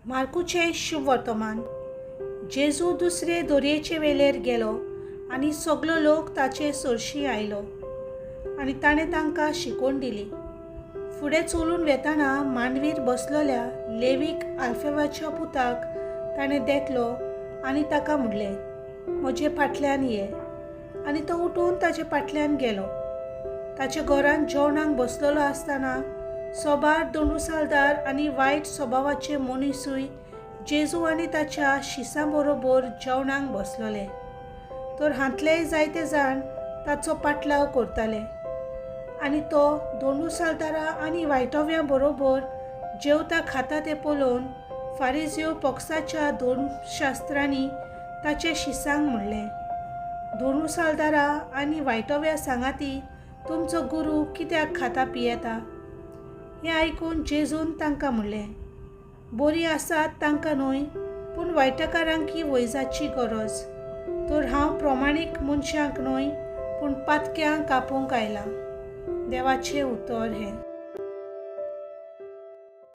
मार्कूचें शुभवर्तमान. जेजू दुसरे दोरयेचे वेलेर गेलो आनी सगलो लोक ताचे सरशीं आयलो आनी ताणें तांकां शिकवण दिली. फुडें चलून वेताना मांडवीर बसलोल्या लेवीक आल्फेवाच्या पुताक ताणें देखलो आनी ताका म्हणलें, म्हजे फाटल्यान ये. आनी तो उठून ताचे फाटल्यान गेलो. ताच्या घरांत जेवणाक बसलेलो आसतना सोबार दोंडुसालदार आनी वायट स्वभावाचे मनिसूय जेजू आनी ताच्या शिसां बरोबर जेवणाक बसलोले. तर हांतलेय जायते जाण ताचो पाटलाव करताले आनी तो दोंडुसालदारा आनी वायटोव्या बरोबर जेवता खाता तें पळोवन फारिजियो पक्षाच्या धर्मशास्त्रांनी ताचे शिसांक म्हणलें, दोंडुसालदारा आनी वायटोव्या सांगाती तुमचो गुरू कित्याक खाता पियेता? हें आयकून जेजून तांकां म्हणलें, बरीं आसात तांकां न्हय, पूण वायटकारांक ही वैजाची गरज. तर हांव प्रमाणीक मनशांक न्हय, पूण पातक्यांक कापूंक आयलां. देवाचें उतर हें.